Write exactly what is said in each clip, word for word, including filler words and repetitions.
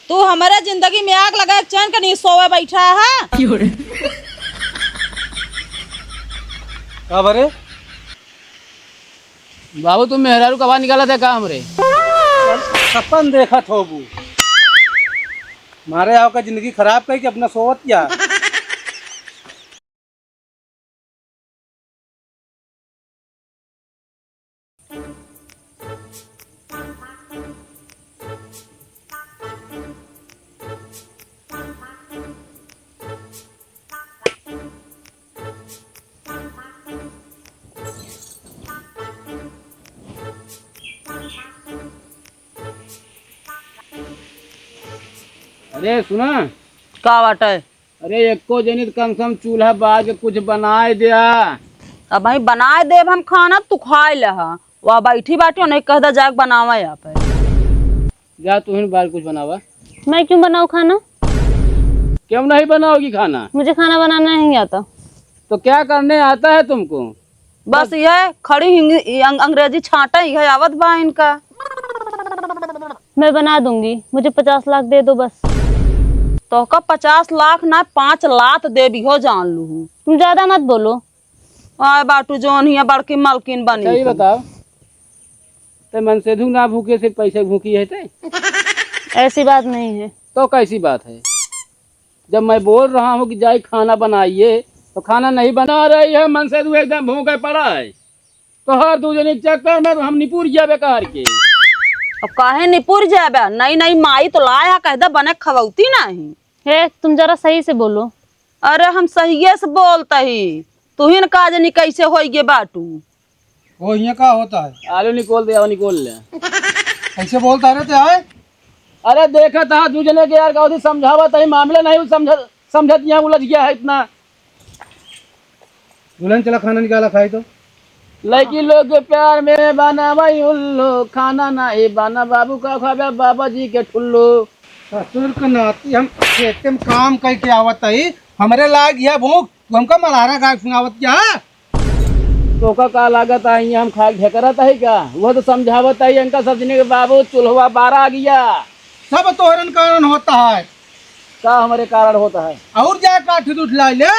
तू हमरे जिंदगी में आग लगाए, चैन के नहीं सोवे बैठा है। का बरे? बाबू, तुम मेहरारू का बाहर निकाला था का हमरे? सपन देखत होबू। मारे आओ का जिंदगी खराब कई के अपना सोवत क्या? अरे सुना। का बाटे? अरे एको जनी त कम से कम चूल्हा बार के कुछ बनाए द्या। अब भाई बनाए देब हम खाना, तू खाए ले हा। वह बैठी बाटी, उन्हें कह दे जाके बनावा यहाँ पे। जा तू ही बार कुछ बनावा। मैं क्यों बनाऊँ खाना? क्यों नहीं बनाओगी खाना? मुझे खाना बनाना नहीं आता। तो क्या करने आता है तुमको? बस यह खड़ी हिंग-, अंग-, अंग्रेजी छांटा ही है, आवत बा इनका। मैं बना दूंगी, मुझे पचास लाख दे दो बस। तोहका पचास लाख ना, पाँच लात देबी हो, जान लूहू। तुम ज्यादा मत बोलो। आए बाटू जौन हिया बड़की मालकिन बनी। अच्छा, ये तू। बताओ, ते मनसेधू ना भूखे, सिर्फ पैसे भूखी है ते? ऐसी बात नहीं है। तो कैसी बात है? जब मैं बोल रहा हूँ कि जाए खाना बनाइए, तो खाना नहीं बना रही है, मनसेधू एकदम भूखे पड़ा है। तो हर दू जने के चक्कर में हम निपुर जाबे कहर के। अब काहे निपुर जाबे? नई नई माई तो लाया, कह दे बने खवौती नहीं। हे, तुम जरा सही से बोलो। अरे हम सहिए से बोलत ही, तुहिन का जनी कैसे होइगे बाटू। वो हियाँ का होता है? आलू निकोल दे, आवा निकोल ले। कैसे बोलता रहते हैं? अरे देखा था दू जने के यार, का समझावत ही, मामला नहीं समझ, समझत यहाँ उलझ गया है इतना। दुल्हन चला खाना निकाला खाई तो। लड़की लोग के प्यार में बनावा ही उल्लू, खाना नहीं बना बाबू का खाबे बाबा जी के ठुल्लू। ससुर के नाती हम खेते में काम करके आवत ही, हमरे लाग यह भूख, तू हमका मलारा गाय सुनावत क्या? तोका का लागत है, ये हम खाए ढेकरत है का? वो तो समझावत है, इनका सब जने के बाबू चूल्हवा बारा गया। सब तोहरन कारण होता है। का हमरे कारण होता है? और जा काठ दूठ ला ले।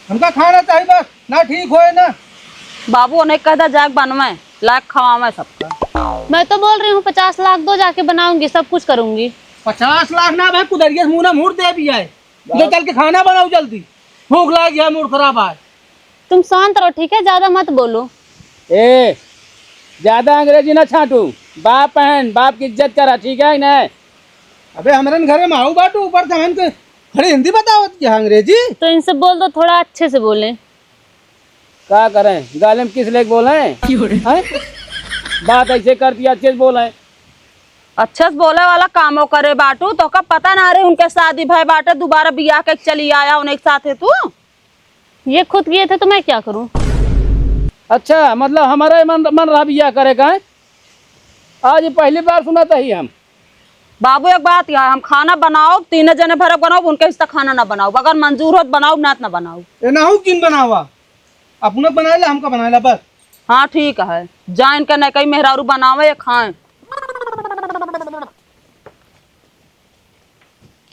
हमका खाना चाहिए बस, ना ठीक होए ना। बाबू उन्हें कह दा जाके बनवे, लाग खवावे सबका। मैं तो बोल रही हूँ पचास लाख दो, जाके बनाऊंगी, सब कुछ करूंगी। पचास लाख ना भाई, कुदरिया से मुंह ना मुड़ दे भी आए। इधर चल के खाना बनाओ जल्दी, भूख लाग गया, मूड खराब है। तुम शांत रहो, ठीक है? ज्यादा मत बोलो। ए, ज्यादा अंग्रेजी ना छांटू। बाप हन, बाप की इज्जत करा, ठीक है कि नहीं? अबे हमरन घरे में आऊ बाटू, ऊपर से हमन के खड़ी हिंदी बतावत क्या अंग्रेजी? तो इनसे बोल दो, थोड़ा अच्छे से बोलें। का करें, गाले में किस लेके बोले? हैं? बात ऐसे करती, अच्छे से बोले। अच्छे से बोले वाला कामो करे बाटू, तोहका पता ना रहे उनके शादी भय बाटे, दोबारा बियाह के चली आया उन्हें के साथे तू। ये खुद किए थे तो मैं क्या करूं? अच्छा, मतलब हमारा ही मन, मन रहा बियाह करे का, हैं? आज ये पहली बार सुनत ही हम। बाबू एक बात यार, हम खाना बनाओ, तीन जने भर बनाओ, उनके हिस्सा खाना ना बनाओ, अगर मंजूर हो तो बनाओ, ना तो ना बनाओ। ए ना हो किन बनावा, अपना बनाए ला, हमका बनाए ला बस। हाँ ठीक है, जा इनका नकई मेहरारू बनावे या खाएं।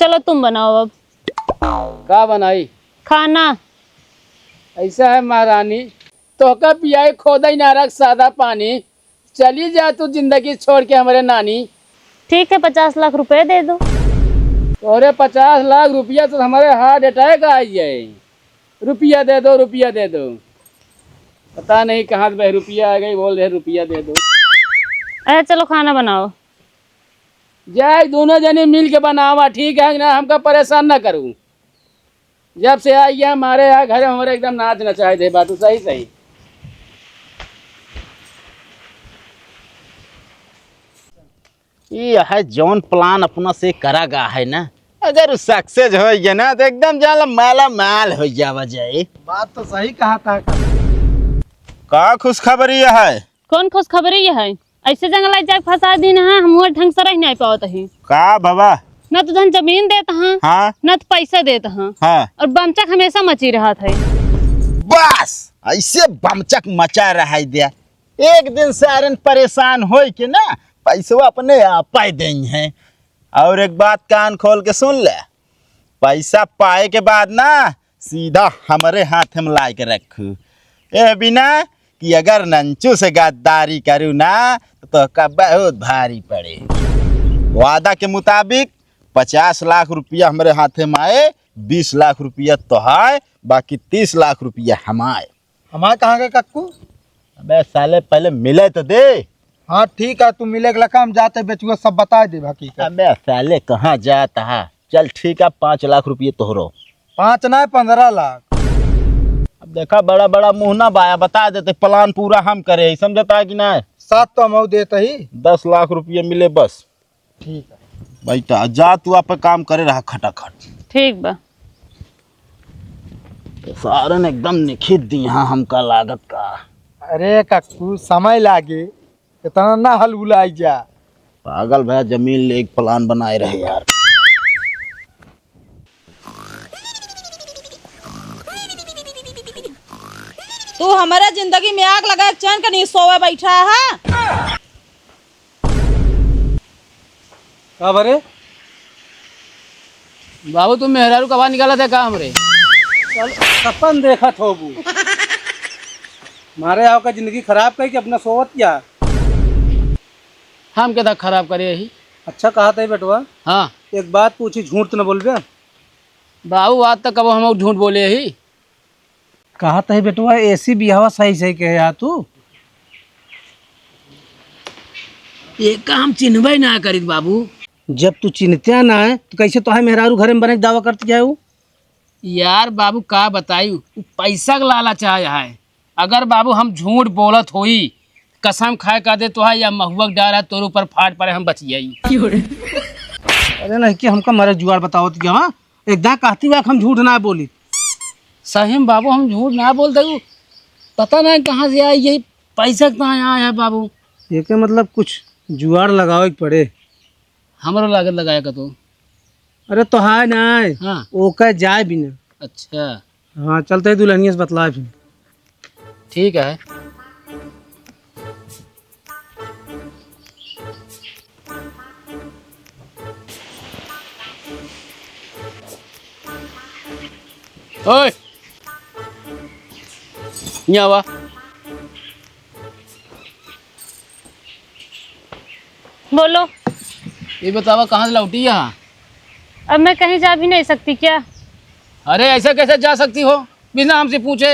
चलो तुम बनाओ अब। का बनाई? खाना। ऐसा है महारानी, तोहका पियाई खोदा इनारा के सादा पानी, चली जा तू जिंदगी छोड़ के हमरे नानी। ठीक है, पचास लाख रुपए दे दो। अरे पचास लाख रुपया तो हमारे हार्ट अटैक आ जाए। रुपया दे दो, रुपया दे दो। पता नहीं कहाँ से बे रुपया आ गई, बोल रहे रुपया दे दो। अरे चलो खाना बनाओ। जाए दोनों जने मिल के बनावा, ठीक है ना? हमका परेशान ना करू। जब से आई है हमारे यहाँ घर में, हमारे एकदम नाच नचाए दे बाटू, सही सही। ये है जौन प्लान अपना से करा गा है ना, अगर उ सक्सेस हो गया ना तो एकदम जाला माला माल हो जावा जाए। बात तो सही कहा था। का खुशखबरी है? कौन खुशखबरी है? ऐसे जंगल जाके फंसा दिन है, हम वो ढंग से रह नहीं पावत ही। का बाबा? न तो धन जमीन देत हाँ, हाँ। न तो पैसा देत हाँ। हाँ। और बमचक हमेशा मची रहत है। बस ऐसे बमचक मचा रहा है दिया। एक दिन सारन परेशान होई के ना, पैसवा अपने आप पाए देई हैं। और एक बात कान खोल के सुन ले, पैसा पाए के बाद ना सीधा हमरे हाथ में लाए के रखू। ए बिना कि अगर नंचू से गद्दारी करू ना तो का बहुत भारी पड़े। वादा के मुताबिक पचास लाख रुपया हमरे हाथे में आए, बीस लाख रुपया तोहाय, बाकी तीस लाख रुपया हमाय। हमाय कहाँ गए कक्कू? अबे साले पहले मिले तो दे। हाँ ठीक है, तू मिले के लगा हम जाते बेचुआ सब बताए दे हकीकत। अबे साले कहाँ जात हा? चल ठीक है, पाँच लाख रुपये तोहरो। पाँच ना, पन्द्रह लाख। अब देखा बड़ा बड़ा मुँह ना बाया, बता देते प्लान पूरा हम करे, समझता है कि ना? सात तो हम देते ही। दस लाख रुपये मिले बस। ठीक है। बैठा जा, तू आप काम करे रहा खटाखट। ठीक बा। सारन एकदम निखित दी हाँ हमका लागत का। अरे कक्कू, समय लागे, इतना ना हलहुलाई जा। पागल भया, जमीन ले एक प्लान बनाए रहे यार। तू हमारे जिंदगी में आग लगाए चैन के नहीं सोवे बैठा है। का बरे? बाबू, तुम मेहरारू का बाहर निकाला था का हमरे? चल, सपन देखत होबू। मारे आओ का जिंदगी खराब कई कि अपना सोवत क्या? हम के था खराब करे ही? अच्छा, कहा था बेटवा? हाँ। एक बात पूछी, झूठ तो न बोलबे? बाबू, आज तक कबो हम झूठ बोले ही? कहा था बेटवा, एसी बियाहवा सही सही कहे आ तू। एका हम चिन्हबे ना करित बाबू। जब तू चिन्हते ना है, तो कैसे तोहार मेहरारू घरे में बने के दावा करती है ऊ? यार बाबू, का बताई, ऊ पैसा के लालच आया है। अगर बाबू हम झूठ बोलत होई, कसम खाए का दे तोहार या महुआ के डार है, तोर ऊपर फाट पड़े, हम बच जाई। अरे नहीं कि हमका मरे जुआर बतावत गया, हाँ? एकदम कहती हुआ कि हम झूठ ना बोली। सही में बाबू, हम झूठ ना बोलते, ऊ पता नहीं कहाँ से आई, यही पैसा कहाँ आया है बाबू। एके मतलब कुछ जुआड़ लगावे के पड़े। हमरो लागत लगाए का तो। अरे तो है ना, हाँ। ओका जाए बिना। अच्छा। हाँ, चलते ही दुल्हनिया से बतलाए फिर। ठीक है। ओए, यहाँ आवा। बोलो। ये बतावा, कहाँ से लौटी यहाँ? अब मैं कहीं जा भी नहीं सकती क्या? अरे, ऐसे कैसे जा सकती हो बिना हमसे पूछे?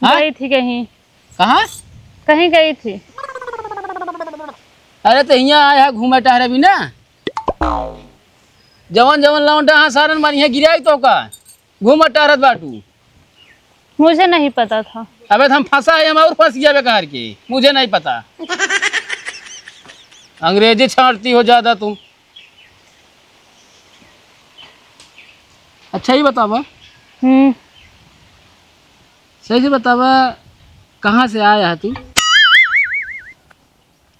हाँ? गई थी कहीं। कहाँ? कहीं गई थी। अरे, तो यहाँ आए है घूमे टहरे भी ना। जवन जवन लौंडा हाँ सारन मारी है गिराई तो का? घूमत टहरत बाटू। मुझे नहीं पता था। अबे तो हम फंसा है, हम और फंस गया बेकार के, मुझे नहीं पता। अंग्रेजी छांटती हो ज्यादा तुम। अच्छा ही बतावा। हम्म। सही से बतावा, कहाँ से आया है तू?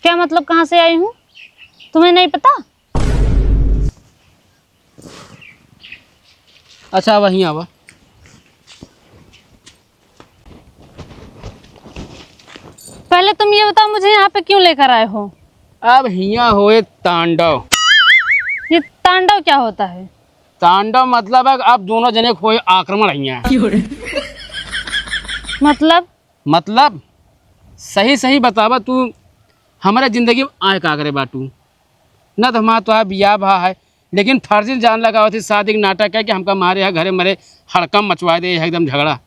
क्या मतलब कहाँ से आई हूँ? तुम्हें नहीं पता? अच्छा, वहीं आवा। पहले तुम ये बताओ, मुझे यहाँ पे क्यों लेकर आए हो? अब हिया होए तांडव। ये तांडव क्या होता है? तांडव मतलब है कि अब दोनों जने के होए आक्रमण हिया। मतलब? मतलब? सही सही बतावा तू, हमारे जिंदगी में आए का करे बाटू? ना तो हमारा तो बियाह भा है, लेकिन फर्जी जान लगावत ही शादी के नाटक है कि हमका मारे है, घरे मरे हड़कम मचवा दे है एकदम झगड़ा।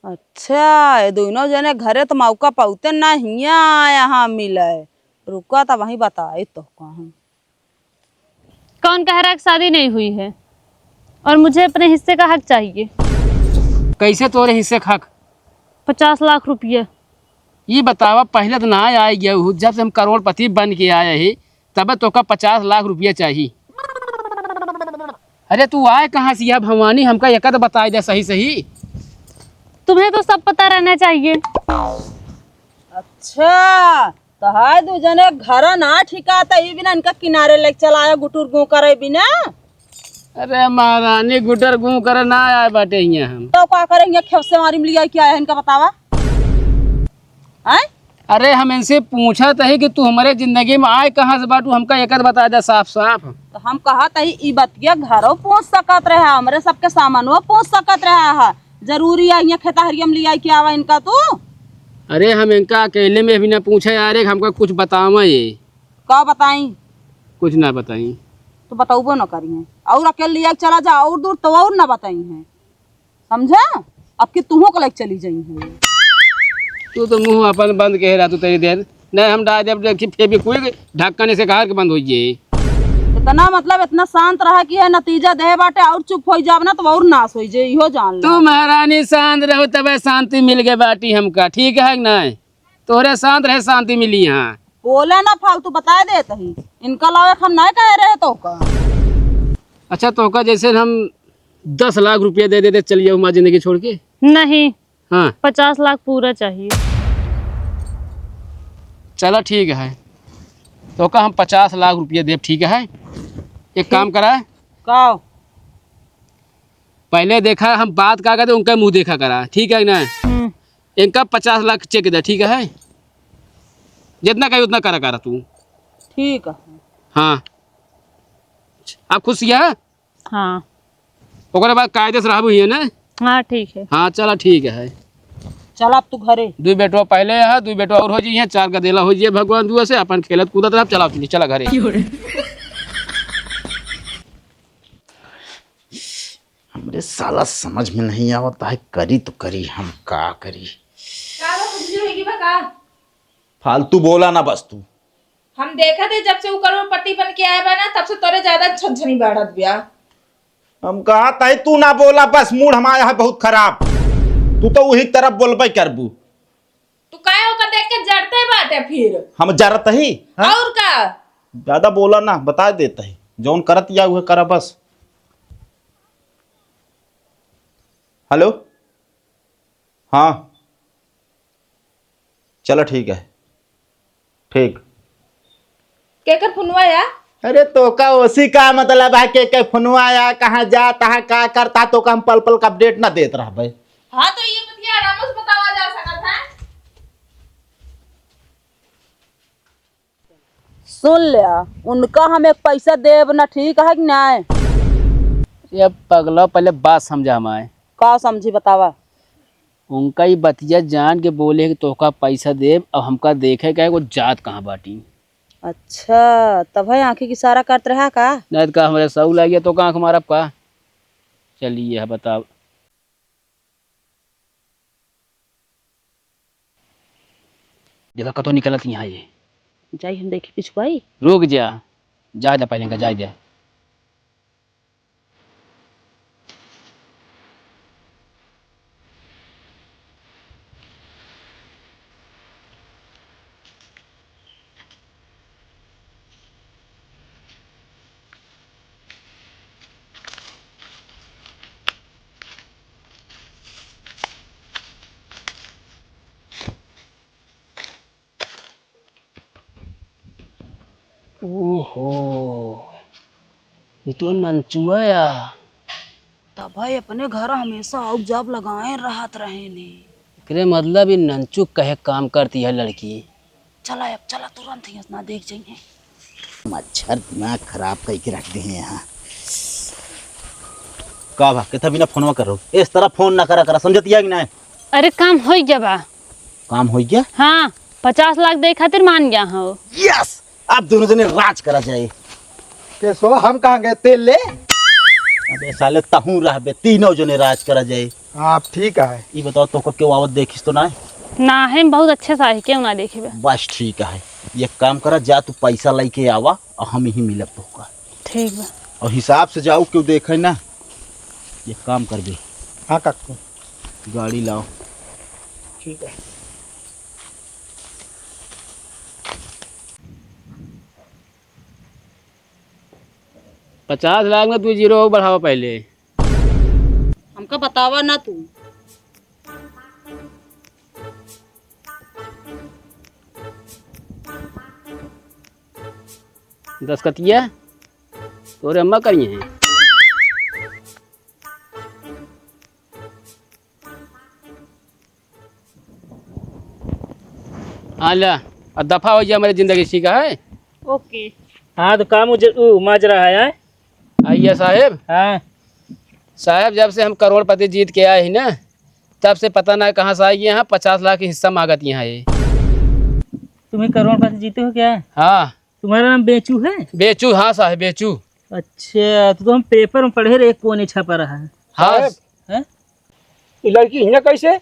अच्छा, ये दोनों जने घरे तो मौका पाउते ना हिया आया हाँ मिले। रुका तब वहीं बताई तो कहूँ। कौन कह रहा है कि शादी नहीं हुई है? और मुझे अपने हिस्से का हक चाहिए। कैसे तोरे हिस्से का हक? पचास लाख रुपये। ये बतावा, पहले तो ना आए गया हूँ, जब से हम करोड़पति बन के आए ही, तब तोका पचास लाख रुपये चाहिए। अरे तू आए कहाँ से यह भवानी, हमका एक तो बताई दे सही सही। तुम्हें तो सब पता रहना चाहिए। अच्छा, तो है दू जने घर ना ठिकाता, ई बिना इनका किनारे लेके चलाया गुटुर गूं करे बिना। अरे महारानी, गुटर गूं करे ना आए बाटे हियां हम। तो का करे हियां खेत से मारी में लिया के आए हैं, इनका बतावा। हैं? अरे, हम इनसे पूछत ही कि तू हमरे जिंदगी में आए कहाँ से बाटू, हमका एक बात बता दे साफ साफ। तो हम कहत ही, ई बतिया घरो पूछ सकत रहा, हमरे सबके सामानो पूछ सकत रहा है। जरूरी है यहाँ खेतहरिया में लियाई के आवा इनका तू? अरे, हम इनका अकेले में भी ना पूछे यार, एक हमका कुछ बतावा ये। का बताई? कुछ ना बताई। तो बतौबो न करी हैं। और अकेले लिया के चला जा और दूर, तो और ना बताई हैं, समझा? अब की तुहू को लेके चली जाई हैं। तू तो मुंह अपन बंद कहे रहा तू तेरी देर। नहीं, हम डाल देब, देखी फेविक्विक ढक्कन से कहार के बंद हो जाए। इतना मतलब इतना शांत रहा कि है नतीजा दे बाटे, और चुप हो जाब ना तो और नाश हो जाए, इहो जान तू लो। महारानी शांत रहो, तबे शांति मिल गए बाटी हमका, ठीक है कि नहीं? तोहरे शांत रहे शांति मिली यहाँ। बोले ना फालतू, बताए देत ही। इनका लावे हम नहीं कहे रहे तो का। अच्छा, तोहका जैसे हम दस लाख रुपया दे देते, चल जाओ हमारी जिंदगी छोड़ के। नहीं। हाँ। पचास लाख पूरा चाहिए। चला ठीक है, तोहका हम पचास लाख रुपया देब, ठीक है? एक काम करा। का? पहले देखा, हम बात का करते, उनका मुंह देखा करा, ठीक है कि नहीं? हम्म। इनका पचास लाख चेक दे, ठीक है? जितना कही उतना करा करा तू। ठीक है। हाँ, आप खुश है? हाँ। ओकरे बाद कायदे से रहबू ही ना? हाँ, ठीक है। हाँ, चला ठीक है। चल अब तू घरे। दुई बेटवा पहले है, दुई बेटवा और हो जाइए, चार गदेला हो जाइए भगवान दुआ से, अपन खेलत कूदत रह, चला चली, चला घरे। हमरे साला समझ में नहीं आवत है, करी तो करी, हम का करी? का बा, खुजली होई बा का? फालतू बोला ना बस तू। हम देखत है जब से उ करोड़पति बन के आए बा ना, तब से तोरे ज्यादा छनछनी बढ़त बिया। हम कहत है तू ना बोला बस, मूड हमारा है बहुत खराब। तू तो वही तरफ बोलबे करबू। तू काहे ओकर देख के जरते बाटे फिर? हम जरत ही? हाँ? और का? ज्यादा बोला ना, बता देत ही। जौन करत या उहे करा बस। हेलो? हाँ। चला ठीक है। ठीक। केकर फोनवा या? अरे तोका ओसी का मतलब है के, के फोनवा या, कहाँ जात है, का करत है, तोका हम पल पल का अपडेट ना देत रहबे। हाँ तो ये बतिया आराम से बतावा जा सकत है। सुन ल्या, उनका हम एक पैसा देब ना, ठीक है कि नाय? ये पगला, पहले बात समझा हमारे। का समझी, बतावा। उनका ई बतिया जान के बोले कि तोहका पैसा देब, अब हमका देखे का है, वो जात कहाँ बाटी। अच्छा, तब है आँखी के इशारा करत रहा का? नहीं तो का हमरे सऊ लागिया तो का आँख मारब का? चलिए, बताओ। देखा, कतो निकलत यहाँ ये। जाई हम देखी पिछुआई। रुक जा, जाए दे पहले इनका, जाए दे। ओहो, ये तो नंचुआ या। तब भाई अपने घर हमेशा आउक जाब लगाए रहत रहे ने। एकरे मतलब ई नंचू कहे काम करती है लड़की। चला अब, चला तुरंत ही ना देख जाइए। मच्छर दिमाग खराब करके रख दे हैं यहाँ। का बा, कितना बिना फोनवा करो, इस तरह फोन ना करा करा, समझतिया कि नहीं? अरे काम हो गया बा। काम हो गया? हाँ, पचास लाख दे खातिर मान गया हो। यस, अब दोनों जने राज करा जाए। केसवा, हम कहाँ गए, तेल ले? अबे साले, तहूँ रहबे, तीनों जने राज करा जाए। आप ठीक है। ई बताओ, तोहका केहू आवत देखिस तो ना? ना है, बहुत अच्छे से आहे, केहू ना देखे बे। बस ठीक है, एक काम करा, जा तू पैसा लेके आवा और हम ही मिलब तोहका। ठीक बा। और हिसाब से जाओ, केहू देखे ना। एक काम करबे। हाँ काकू। गाड़ी लाओ। ठीक है। पचास लाख में तू जीरो बढ़ावा पहले। हमका बतावा ना तू। दस्खतिया तोरे अम्मा करी हैं। हाँ, ला, अब दफा हो जा, हमारी जिंदगी ठीक है। ओके। हाँ, तो काम उज-, उ, मज रहा है, हैं? आइए साहेब। हाँ। साहेब, जब से हम करोड़पति जीत के आए हैं ना, तब से पता ना कहाँ से आई, यहाँ पचास लाख की हिस्सा मांगत यहाँ ये। तुम्हें करोड़पति जीते हो क्या? हाँ। तुम्हारा नाम बेचू है? बेचू, हाँ साहेब, बेचू। अच्छा, तो, तो हम पेपर में पढ़े रहे, एक कोने छपा रहा है। हाँ। साहेब, हैं? ये लड़की हियाँ कैसे?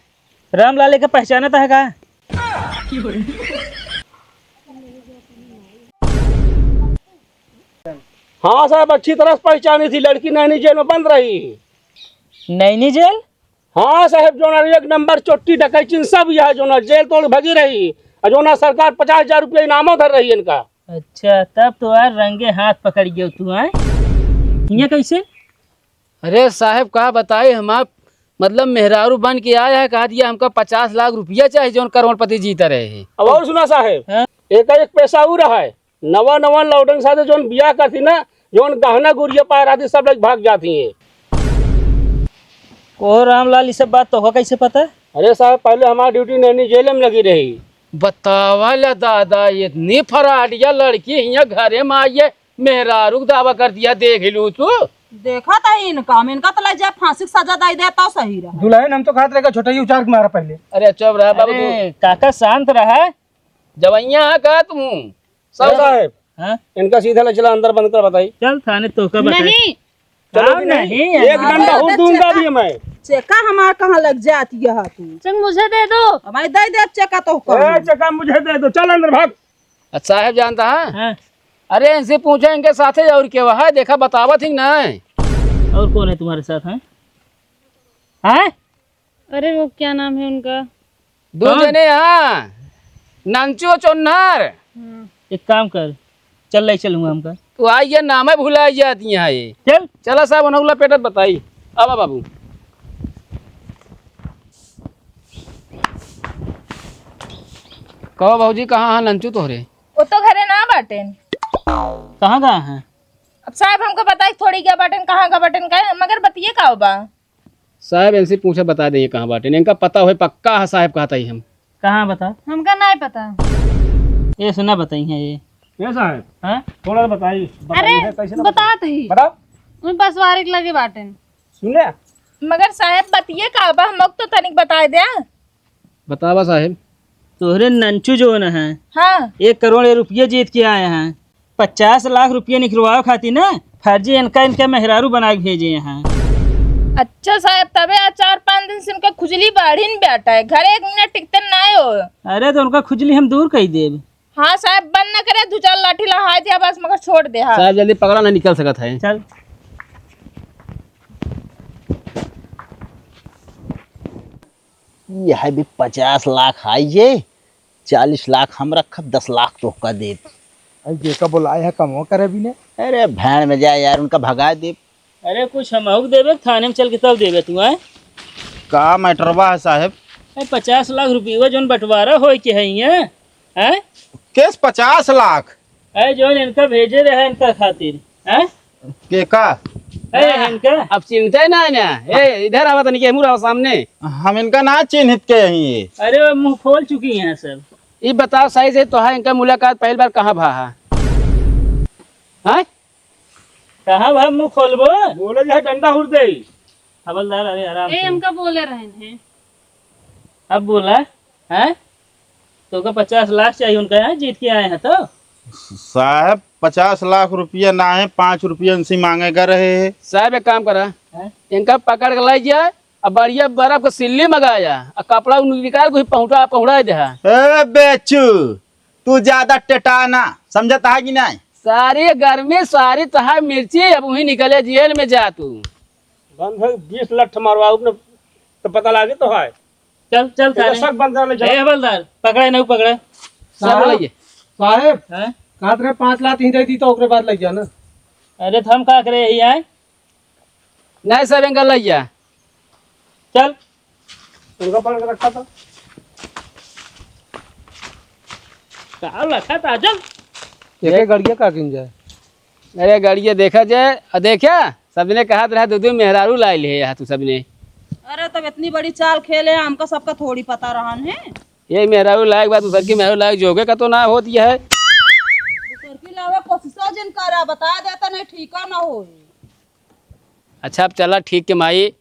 रामलाल के पहचानत है का? हाँ साहब, अच्छी तरह से पहचानी थी, लड़की नैनी जेल में बंद रही। नैनी जेल? हाँ साहब, जोना एक नंबर चोट्टी डकैचिन सब यह जोना जेल तोड़ भगी रही, और जोना सरकार पचास हजार रुपया इनामो धर रही इनका। अच्छा, तब तो यार रंगे हाथ पकड़ गयो तू, हैं? हियाँ कैसे? अरे साहेब, का बताई, हम आप, मतलब, मेहरारू बन के आया है, कहा दिया, "हमका पचास लाख रुपया चाहिए, जौन करोड़पति जीता रहे हैं।" अब और सुना साहेब, हाँ? एक, एक पैसा और रहा है, नवा नवा लौटन साथे जौन बियाह करती ना, जौन गहना गुरिया पाए रहती, सब लोग भाग जाती हैं। को रामलाल, ये सब बात तोहका कैसे पता? अरे साहब, पहले हमारी ड्यूटी नैनी जेल में लगी रही। बतावा ला दादा, इतनी फराडिया लड़की हियाँ घरे में आई है, मेहरारू के दावा कर दिया, देख लू तू। देखा था इनका, हम इनका तो ले जाए फांसी की सजा दे देता सही रहा। दुल्हन, हम तो खात रहेगा छोटा ही उचार के मारा पहले। अरे चुप रहा बाबू तू। अरे काका शांत रहा। जवैया है का तू? सब साहब, हाँ? इनका सीधा ले चला अंदर बंद कर बताई। चल थाने तोहका बताई। नहीं। चलो भी नहीं। नहीं, एक डंडा और दूंगा भी मैं। चेका हमार कहाँ लग जाती है तू? चेक मुझे दे दो। हमारे दे दे चेका तो ए, चेका मुझे दे दो, चल अंदर भाग। अच्छा साहेब जानता है? हाँ। अरे इनसे पूछो इनके साथे और क्या है, देखा बतावत ही नहीं। और कौन है तुम्हारे साथ, हैं? हैं? अरे वो क्या नाम है उनका? दो कौन? जने, हाँ, नंचू और चोन्हर। हाँ। एक काम कर, चल ले चलूंगा हमका। तू आई ये नाम है भुला जाती है ये। चल। चला साहब, उन्होंने लपेटत बताई। आवा बाबू। कहो भौजी, कहाँ है नंचू तोहरे? वो तो घरे ना बाटेन। कहाँ गया है? अब साहब हमको बताई थोड़ी क्या बाटेन, कहाँ का बाटेन का, मगर बतिये का बा? साहब इनसे पूछा बता देंगे कहाँ बाटेन, इनका पता होए पक्का है साहब कहता ही हम। कहाँ बता? हमका नहीं पता। ये सुना बताई है ये। ये साहब? हाँ? थोड़ा सा बताई, बताई अरे, है, कैसे ना बताई? बतात ही। बताओ। उन पसवारी के लगे बाटेन। सुने? मगर साहेब, बतिये का बा, हमको तो तनिक बताए दे। बतावा साहेब। तोहरे नंचू जो न है, हाँ। एक करोड़ रुपये जीत के आए हैं, पचास लाख रुपये निकलवाओ खातिर ना फर्जी इनका, इनका मेहरारू बना के भेजे हैं। अच्छा साहेब, तबे आज चार पाँच दिन से इनका खुजली बाढ़ी न बैठा है, घरे एक मिनट टिकते ना हो। अरे तो उनका खुजली हम दूर कर देब। हाँ साहेब, बंद न करे, दो चार लाठी लहाय दिया बस, मगर छोड़ दे। हाँ। साहेब जल्दी पकड़ा, ना निकल सकत है। चल। ये है भी पचास लाख है ये, चालीस लाख हम रखब, दस लाख तोहका देब। अरे जेका बोलाए है कमवा करे भी ने। अरे भैन में जाए यार, उनका भगा देब। अरे कुछ हमहू के देबे, थाने में चल के तब देबे तू, आए? का मैटरवा है साहेब? अरे पचास लाख रुपये जौन बंटवारा होए के है ये, हैं? केस पचास लाख? अरे जौन इनका भेजे रहे इनका खातिर, हैं? के का? अरे इनका? अब चिंता ही ना है ना। ए, इधर आवा तनिक, मुँह रहो सामने। हम इनका ना चिन्हित के यहीं है। अरे वो मुँह खोल चुकी हैं सब। ये बताओ सही से, तोहार इनका मुलाकात पहली बार कहाँ भा है? हैं? कहाँ भाई मुँह खोलबो? बोले जाए डंडा हुर दे। हवलदार, अरे आराम ए, से। हमका बोले रहन हैं। अब बोला, हैं? तोका पचास लाख चाहिए उनका यहाँ जीत के आए हैं तो? साहब, पचास लाख रुपया ना है, पाँच रुपया उनसे मांगे गा रहे हैं। साहब, एक काम करा, हैं? इनका पकड़ के लाई जाए, अब बढ़िया बर्फ के सिल्ली मंगाया, आ कपड़ा निकाल के पहुँचा, पहुँचा दे। ए बेचू, तू ज्यादा टेटा ना, समझत है कि नहीं? सारी गर्मी, सारी तहार मिर्ची अब वहीं निकले, जेल में जा तू। बंद है, बीस लठ मारवा, उपने तो पता लागे तो है। चल, चल, एकर थाने। शक बंद कर ले, चल। ए, हवलदार, पकड़े, नहीं पकड़े। सब साहब, लइए। साहेब, हैं? कहत रहे पाँच लाख ही दे दी तो ओकरे बाद लग जा ना। अरे, तो हम का करे यही आए? नहीं सर, एंगल लइया। चल। उनका पकड़ के रखा था। का रखा था, चल। एके गड़िया का किन जाए? अरे गड़िया देखा जाए, आ देखा, सबने कहत रहा, दो दो मेहरारू लाइल है यहाँ तू सबने। अरे तब इतनी बड़ी चाल खेले, हमका सबका थोड़ी पता रहन है। ये मेहरारू लायक बा, दूसर की मेहरारू लायक जोगे का तो ना होत है। दूसर की लावे कोशिशो जिन करा, बता देता नहीं ठीक ना होई। अच्छा, अब चला ठीक के माई,